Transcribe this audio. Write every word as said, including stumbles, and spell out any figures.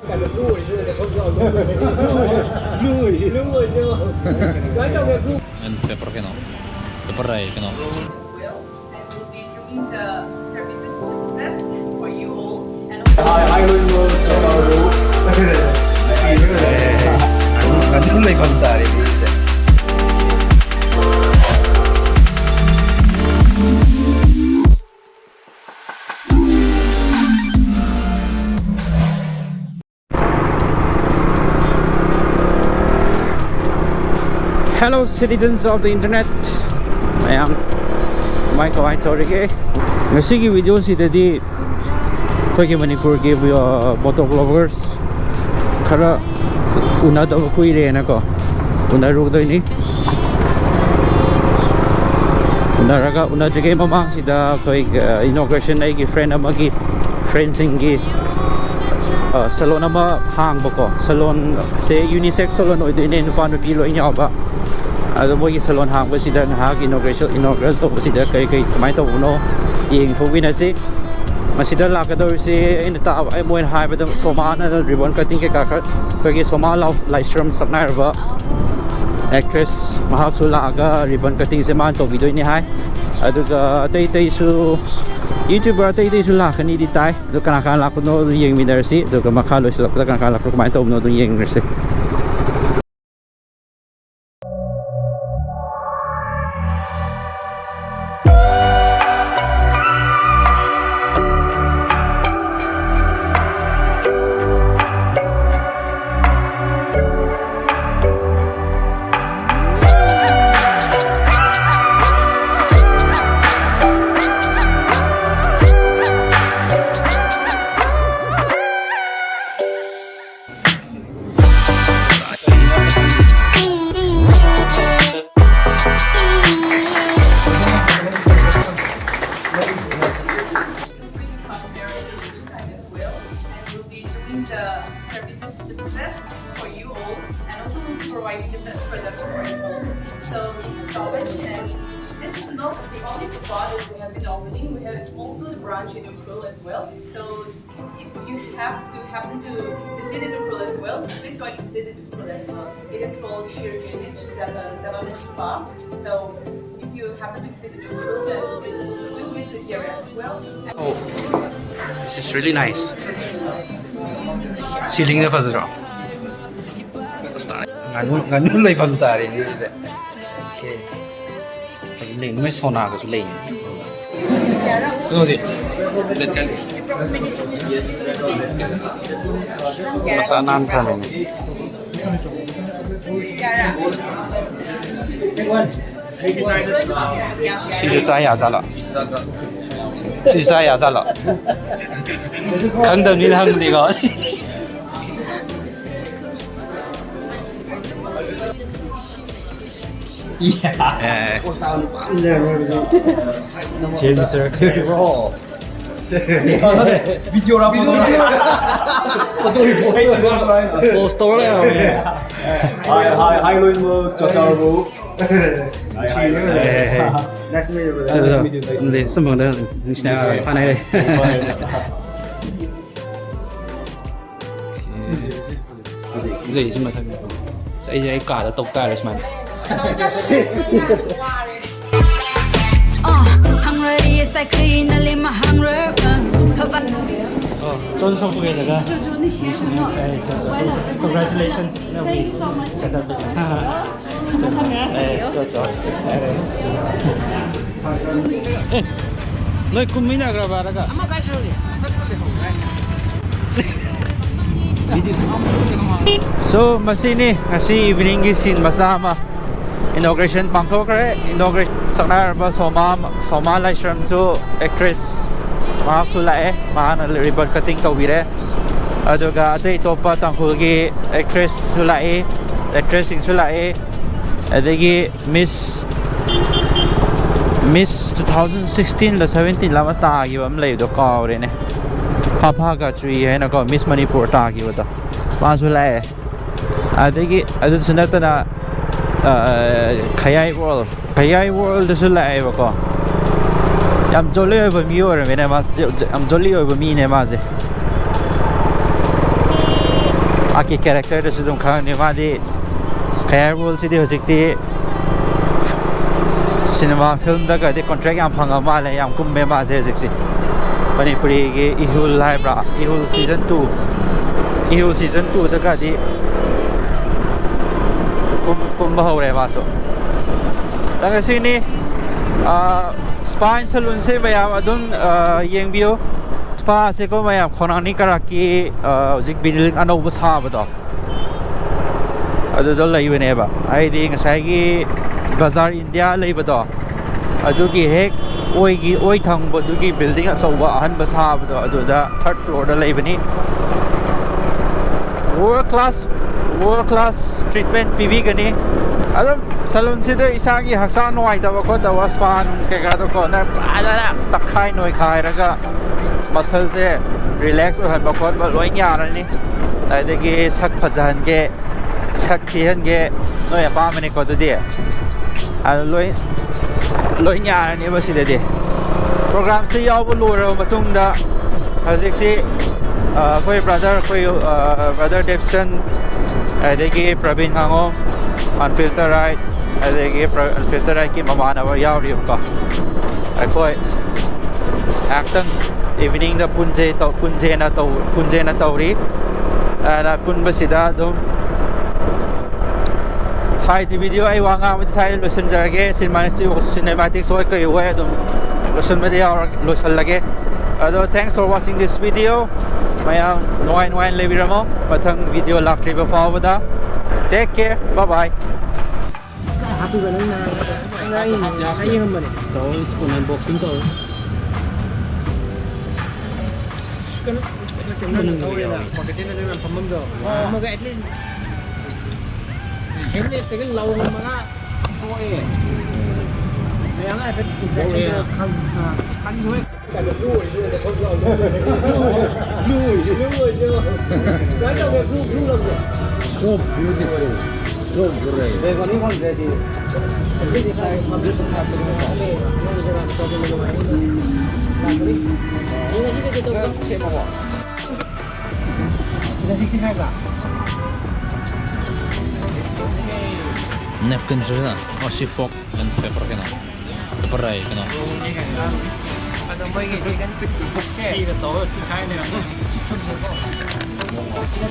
And pepper ꯀꯩꯅꯣ? Pepper rice ꯀꯩꯅꯣ? As well, and we'll be doing the services the best for you all, and also I, I will know. ꯑꯗꯨꯝ ꯂꯩꯐꯝ ꯇꯥꯔꯦ꯫ Hello, citizens of the internet. ꯃꯌꯥꯝ ꯀꯃꯥꯏ ꯀꯃꯥꯏ ꯇꯧꯔꯤꯒꯦ? ꯉꯁꯤꯒꯤ ꯚꯤꯗꯤꯑꯣꯁꯤꯗꯗꯤ ꯑꯩꯈꯣꯏꯒꯤ ꯃꯅꯤꯄꯨꯔꯒꯤ ꯃꯣꯇꯣ ꯕ꯭ꯂꯣꯒꯔꯁ ꯈꯔ ꯎꯅꯗꯕ ꯀꯨꯏꯔꯦꯅꯀꯣ, ꯎꯅꯔꯨꯗꯣꯏꯅꯤ꯫ ꯎꯅꯔꯒ, ꯎꯅꯗ꯭ꯔꯤꯉꯩ ꯃꯃꯥꯡꯁꯤꯗ ꯑꯩꯈꯣꯏ ꯏꯅꯣꯒ꯭ꯔꯦꯁꯟ, ꯑꯩꯒꯤ ꯐ꯭ꯔꯦꯟ ꯑꯃꯒꯤ, ꯐ꯭ꯔꯦꯟꯁꯤꯡꯒꯤ ꯁꯦꯂꯣꯟ ꯑꯃ ꯍꯥꯡꯕꯀꯣ꯫ ꯁꯦꯂꯣꯟꯁꯦ ꯌꯨꯅꯤꯁꯦꯛꯁ ꯁꯦꯂꯣꯟ ꯑꯣꯏꯗꯣꯏꯅꯦ, ꯅꯨꯄꯥ ꯅꯨꯄꯤ ꯂꯣꯏ ꯌꯥꯎꯕ꯫ ꯑꯗꯣ ꯃꯣꯏꯒꯤ ꯁꯦꯂꯣꯟ ꯍꯥꯡꯕꯁꯤꯗ ꯉꯥꯏꯍꯥꯛ ꯏꯅꯣꯒ꯭ꯔꯦꯁꯟ, ꯏꯅꯣꯒ꯭ꯔꯦꯜ ꯇꯧꯕꯁꯤꯗ ꯀꯔꯤ ꯀꯔꯤ ꯀꯃꯥꯏꯅ ꯇꯧꯕꯅꯣ ꯌꯦꯡꯊꯣꯛꯃꯤꯟꯅꯁꯤ꯫ ꯃꯁꯤꯗ ꯂꯥꯛꯀꯗꯧꯔꯤꯁꯦ ꯑꯩꯅ ꯇꯥꯕ, ꯑꯩ ꯃꯣꯏꯅ ꯍꯥꯏꯕꯗ ꯁꯣꯃꯥꯅ ꯔꯤꯕꯟ ꯀꯠꯇꯤꯡ ꯀꯩꯀꯥ ꯈꯔ, ꯑꯩꯈꯣꯏꯒꯤ ꯁꯣꯃꯥ ꯂꯥꯎ-, ꯂꯥꯏꯁ꯭ꯔꯝ ꯁꯛꯅꯥꯏꯔꯕ ꯑꯦꯛꯇ꯭ꯔꯦꯁ ꯃꯍꯥꯛꯁꯨ ꯂꯥꯛꯑꯒ ꯔꯤꯕꯟ ꯀꯠꯇꯤꯡꯁꯦ ꯃꯥꯅ ꯇꯧꯕꯤꯗꯣꯏꯅꯦ ꯍꯥꯏ꯫ ꯑꯗꯨꯒ ꯑꯇꯩ ꯑꯇꯩꯁꯨ, ꯌꯨꯇ꯭ꯌꯨꯕꯔ ꯑꯇꯩ ꯑꯇꯩꯁꯨ ꯂꯥꯛꯀꯅꯤꯗꯤ ꯇꯥꯏ꯫ ꯑꯗꯣ ꯀꯅꯥ ꯀꯅꯥ ꯂꯥꯛꯄꯅꯣ ꯑꯗꯨ ꯌꯦꯡꯃꯤꯟꯅꯔꯁꯤ꯫ ꯑꯗꯨꯒ ꯃꯈꯥ ꯂꯣꯏꯁꯤꯜꯂꯛꯄꯗ ꯀꯅꯥ ꯀꯅꯥ ꯂꯥꯛꯄꯅꯣ, ꯀꯃꯥꯏꯅ ꯇꯧꯕꯅꯣ ꯑꯗꯨ ꯌꯦꯡꯃꯤꯟꯅꯔꯁꯤ꯫ As well, and we'll be doing the services the best for you all, and also we'll be providing the best products for you all. So thank you so much, and this is not the only spa that we have in Albany. We have also the branch in Ucrul as well. So If you have to happen to visit Ukhrul as well, please go and visit Ukhrul as well. It is called Shirjini Salon Spa. So if you happen to visit Ukhrul, then please do visit here as well. Oh, this is really nice. Ceiling ꯅ ꯐꯖꯗ꯭ꯔꯣ? ꯉꯥꯅꯨ, ꯉꯥꯅꯨ ꯂꯩꯐꯝ ꯇꯥꯔꯦꯅꯦ ꯁꯤꯗ꯫ Okay. ꯍꯧꯖꯤꯛ ꯂꯩ, ꯃꯣꯏ ꯁꯣꯅꯥꯒꯁꯨ ꯂꯩ꯫ ꯀꯩꯅꯣꯗꯤ, red candle꯫ ꯃꯁꯥ ꯅꯥꯟ ꯊꯥꯅꯅꯤ꯫ ꯁꯤꯁꯨ ꯆꯥ ꯌꯥꯖꯥꯠꯂꯣ? ꯁꯤꯁꯨ ꯆꯥ ꯌꯥꯖꯥꯠꯂꯣ? ꯈꯪꯗꯕꯅꯤꯅ ꯍꯪꯕꯅꯤꯀꯣ꯫ Yeah. Cheers, sir. Bro. Video ꯔ, photo ꯔ? Post ꯇꯧꯔ ꯂꯩꯔꯝꯃꯦ꯫ Hi, hi, hi, ꯂꯣꯏꯅꯃꯛ ꯆꯥꯛ ꯆꯥꯔꯕꯣ? Hey, hey, hey. Nice to meet you, brother. Nice to meet you, nice to meet you. ꯁꯨꯝꯕꯗ ꯅꯨꯡꯁꯤꯅ ꯐꯥꯅꯔꯦ꯫ ꯍꯧꯖꯤꯛ ꯂꯩꯔꯤꯁꯤ ꯃꯊꯛꯇ꯫ ꯑꯁ, ꯑꯩꯁꯦ ꯑꯩ ꯀꯥꯗ ꯇꯧ ꯇꯥꯔꯦ ꯁꯨꯃꯥꯏꯅ꯫ ꯑ, ꯍꯪꯔꯦ, ꯌꯦꯁ, ꯑꯩꯈꯣꯏꯅ ꯂꯦꯝꯃ ꯍꯪꯔꯦ, ꯑ, ꯊꯕꯛ꯫ Oh, don't forget that. Congratulations. Thank you so much. ꯑꯦ, ꯅꯣꯏ ꯀꯨꯝꯃꯤꯟꯅꯈ꯭ꯔꯕ ꯍꯥꯏꯔꯒ? So, ꯃꯁꯤꯅꯤ ꯉꯁꯤ evening ꯒꯤ scene ꯃꯆꯥ ꯑꯃ꯫ Inauguration ꯄꯥꯡꯊꯣꯛꯈ꯭ꯔꯦ꯫ Inauguration ꯁꯛꯅꯥꯏꯔꯕ ꯁꯣꯃꯥ, ꯁꯣꯃꯥ ꯂꯥꯏꯁ꯭ꯔꯝꯁꯨ, actress, ꯃꯍꯥꯛꯁꯨ ꯂꯥꯛꯑꯦ꯫ ꯃꯍꯥꯛꯅ ribbon cutting ꯇꯧꯕꯤꯔꯦ꯫ ꯑꯗꯨꯒ ꯑꯇꯩ ꯑꯇꯣꯞꯄ ꯇꯥꯡꯈꯨꯜꯒꯤ actress ꯁꯨ ꯂꯥꯛꯏ, actress ꯁꯤꯡꯁꯨ ꯂꯥꯛꯏ꯫ ꯑꯗꯒꯤ Miss, Miss two thousand sixteen ꯂ seventeen ꯂ ꯑꯃ ꯇꯥꯈꯤꯕ ꯑꯃ ꯂꯩꯕꯗꯣ ꯀꯥꯎꯔꯦꯅꯦ, ꯐꯥꯐꯥ ꯒꯥꯆ꯭ꯔꯤ ꯍꯥꯏꯅꯀꯣ, Miss Manipur ꯇꯥꯈꯤꯕꯗꯣ, ꯃꯥꯁꯨ ꯂꯥꯛꯑꯦ꯫ ꯑꯗꯒꯤ ꯑꯗꯨꯁꯨ ꯅꯠꯇꯅ, ꯑ, ꯈꯌꯥꯏ ꯋꯥꯔꯜ, ꯈꯌꯥꯏ ꯋꯥꯔꯜꯗꯁꯨ ꯂꯥꯛꯑꯦꯕꯀꯣ꯫ ꯌꯥꯝ ꯖꯣꯂꯤ ꯑꯣꯏꯕ ꯃꯤ ꯑꯣꯏꯔꯝꯃꯦꯅꯦ ꯃꯥꯁꯦ, ꯌꯥꯝ ꯖꯣꯂꯤ ꯑꯣꯏꯕ ꯃꯤꯅꯦ ꯃꯥꯁꯦ꯫ ꯃꯍꯥꯛꯀꯤ ꯀꯦꯔꯦꯛꯇꯔꯗꯁꯨ ꯑꯗꯨꯝ ꯈꯪꯉꯅꯤ꯫ ꯃꯥꯗꯤ ꯈꯌꯥꯔ ꯋꯥꯔꯜꯁꯤꯗꯤ ꯍꯧꯖꯤꯛꯇꯤ ꯁꯤꯅꯦꯃꯥ ꯐꯤꯂꯝꯗꯒꯗꯤ ꯀꯣꯟꯇ꯭ꯔꯦꯛ ꯌꯥꯝ ꯐꯪꯉ ꯃꯥꯜꯂꯦ, ꯌꯥꯝ ꯀꯨꯝꯃꯦ ꯃꯥꯁꯦ ꯍꯧꯖꯤꯛꯇꯤ꯫ ꯃꯅꯤꯄꯨꯔꯤꯒꯤ ꯏꯍꯨꯜ ꯍꯥꯏꯕ꯭ꯔꯥ, ꯏꯍꯨꯜ ꯁꯤꯖꯟ ꯇꯨ, ꯏꯍꯨꯜ ꯁꯤꯖꯟ ꯇꯨꯗꯒꯗꯤ ꯀꯨꯝ- ꯀꯨꯝꯕ ꯍꯧꯔꯦ ꯃꯥꯁꯨ꯫ ꯑꯗꯨꯒ ꯁꯤꯅꯤ, ꯁ꯭ꯄꯥ ꯑꯦꯟ ꯁꯂꯨꯟꯁꯦ ꯃꯌꯥꯝ ꯑꯗꯨꯝ ꯌꯦꯡꯕꯤꯌꯨ꯫ ꯁ꯭ꯄꯥꯁꯦꯀꯣ ꯃꯌꯥꯝ, ꯈꯣꯡꯅꯥꯡꯅꯤ ꯀꯔꯛꯀꯤ ꯍꯧꯖꯤꯛ ꯕꯤꯜꯗꯤꯡ ꯑꯅꯧꯕ ꯁꯥꯕꯗꯣ ꯑꯗꯨꯗ ꯂꯩꯕꯅꯦꯕ꯫ ꯍꯥꯏꯗꯤ ꯉꯁꯥꯏꯒꯤ ꯕꯖꯥꯔ ꯏꯟꯗꯤꯌꯥ ꯂꯩꯕꯗꯣ, ꯑꯗꯨꯒꯤ ꯍꯦꯛ ꯑꯣꯏꯒꯤ ꯑꯣꯏ ꯊꯪꯕꯗꯨꯒꯤ ꯕꯤꯜꯗꯤꯡ ꯑꯆꯧꯕ ꯑꯍꯟꯕ ꯁꯥꯕꯗꯣ, ꯑꯗꯨꯗ ꯊꯥꯔꯠ ꯐ꯭ꯂꯣꯔꯗ ꯂꯩꯕꯅꯤ꯫ Ward class, ward class treatment ꯄꯤꯕꯤꯒꯅꯤ꯫ ꯑꯗꯨꯝ ꯁꯂꯨꯟꯁꯤꯗ ꯏꯁꯥꯒꯤ ꯍꯛꯆꯥꯡ ꯅꯨꯡꯉꯥꯏꯇꯕ ꯈꯣꯠꯇꯕ, ꯁ꯭ꯄꯥ ꯅꯨꯡ ꯀꯩꯀꯥꯗꯣꯀꯣ, ꯅꯪ ꯐꯖꯅ ꯇꯛꯈꯥꯏ ꯅꯣꯏꯈꯥꯏꯔꯒ ꯃꯁꯜꯁꯦ ꯔꯤꯂꯦꯛꯁ ꯑꯣꯏꯍꯟꯕ ꯈꯣꯠꯄ ꯂꯣꯏ ꯌꯥꯔꯅꯤ꯫ ꯑꯗꯒꯤ ꯁꯛ ꯐꯖꯍꯟꯒꯦ, ꯁꯛ ꯊꯤꯍꯟꯒꯦ, ꯅꯣꯏ ꯑꯄꯥꯝꯕꯅꯤꯀꯣ꯫ ꯑꯗꯨꯗꯤ ꯑꯗꯨ ꯂꯣꯏ, ꯂꯣꯏ ꯌꯥꯔꯅꯦꯕ ꯁꯤꯗꯗꯤ꯫ ꯄ꯭ꯔꯣꯒ꯭ꯔꯥꯝꯁꯦ ꯌꯥꯎꯕ ꯂꯣꯏꯔꯕ ꯃꯇꯨꯡꯗ ꯍꯧꯖꯤꯛꯇꯤ ꯑꯩꯈꯣꯏ ꯕ꯭ꯔꯗꯔ, ꯑꯩꯈꯣꯏ ꯕ꯭ꯔꯗꯔ ꯗꯦꯞꯁꯟ, ꯑꯗꯒꯤ ꯄ꯭ꯔꯕꯤꯟ ꯉꯥꯉꯣꯝ, ꯑꯟꯐꯤꯜꯇꯔ ꯔꯥꯏꯠ, ꯑꯗꯒꯤ ꯑꯟꯐꯤꯜꯇꯔ ꯔꯥꯏꯠꯀꯤ ꯃꯃꯥꯟꯅꯕ ꯌꯥꯎꯔꯤꯕꯀꯣ꯫ ꯑꯩꯈꯣꯏ ꯉꯥꯏꯍꯥꯛꯇꯪ ꯏꯚꯤꯅꯤꯡꯗ ꯄꯨꯟꯁꯦ ꯇꯧ- ꯄꯨꯟꯁꯦꯅ ꯇꯧ- ꯄꯨꯟꯁꯦꯅ ꯇꯧꯔꯤ꯫ ꯑꯗ ꯄꯨꯟꯕꯁꯤꯗ ꯑꯗꯨꯝ ꯁ꯭ꯋꯥꯏꯗꯤ ꯚꯤꯗꯤꯑꯣ ꯑꯩ ꯋꯥ ꯉꯥꯡꯕꯗꯤ ꯁ꯭ꯋꯥꯏꯗ ꯂꯣꯏꯁꯤꯟꯖꯔꯒꯦ꯫ ꯁꯤꯅꯦꯃꯥ-, ꯁꯤꯅꯦꯃꯥꯇꯤꯛꯁ ꯍꯣꯏ ꯀꯩ ꯍꯣꯏ ꯑꯗꯨꯝ ꯂꯣꯏꯁꯤꯟꯕꯗꯤ ꯌꯥꯎꯔ- ꯂꯣꯏꯁꯤꯜꯂꯒꯦ꯫ ꯑꯗꯣ thanks for watching this video꯫ ꯃꯌꯥꯝ ꯅꯨꯡꯉꯥꯏ ꯅꯨꯡꯉꯥꯏꯅ ꯂꯩꯕꯤꯔꯝꯃꯣ꯫ ꯃꯊꯪ ꯚꯤꯗꯤꯑꯣ ꯂꯥꯛꯇ꯭ꯔꯤꯕ ꯐꯥꯎꯕꯗ take care, bye bye꯫ ꯀꯥꯏ ꯍꯥꯞꯄꯤꯕ ꯅꯪꯅ? ꯅꯪꯅ ꯑꯩ ꯉꯁꯥꯏ ꯌꯦꯡꯉꯝꯕꯅꯦ꯫ ꯇꯧꯔ ꯁ꯭ꯄꯨꯟ ꯑꯟꯕꯣꯛꯁꯤꯡ ꯇꯧꯔ꯫ ꯀꯩꯅꯣ, ꯀꯩꯅꯣ ꯇꯧꯔꯦꯗ꯫ ꯄꯣꯀꯦꯠꯇ ꯅꯪꯅ ꯐꯝꯐꯝꯗꯣ꯫ ꯑꯃꯒ at least ꯍꯦꯝꯂꯦꯠꯇꯒꯤ ꯂꯧꯔꯝꯃꯒ ꯊꯣꯛꯑꯦ꯫ ꯃꯌꯥꯝꯅ ꯍꯥꯏꯐꯦꯠ ꯇꯧꯔꯦ꯫ ꯈꯪ-, ꯑ, ꯈꯪꯉꯤ ꯍꯣꯏ꯫ So beautiful, so great. Napkin ꯁꯤꯅ, ꯑꯣ, ꯁꯤ fork and paper ꯀꯩꯅꯣ, paper ꯍꯥꯏ ꯀꯩꯅꯣ꯫ ꯑꯗꯣ ꯃꯣꯏꯒꯤ ꯁꯤꯗ ꯇꯧꯔ ꯆꯤꯈꯥꯏꯅꯦ꯫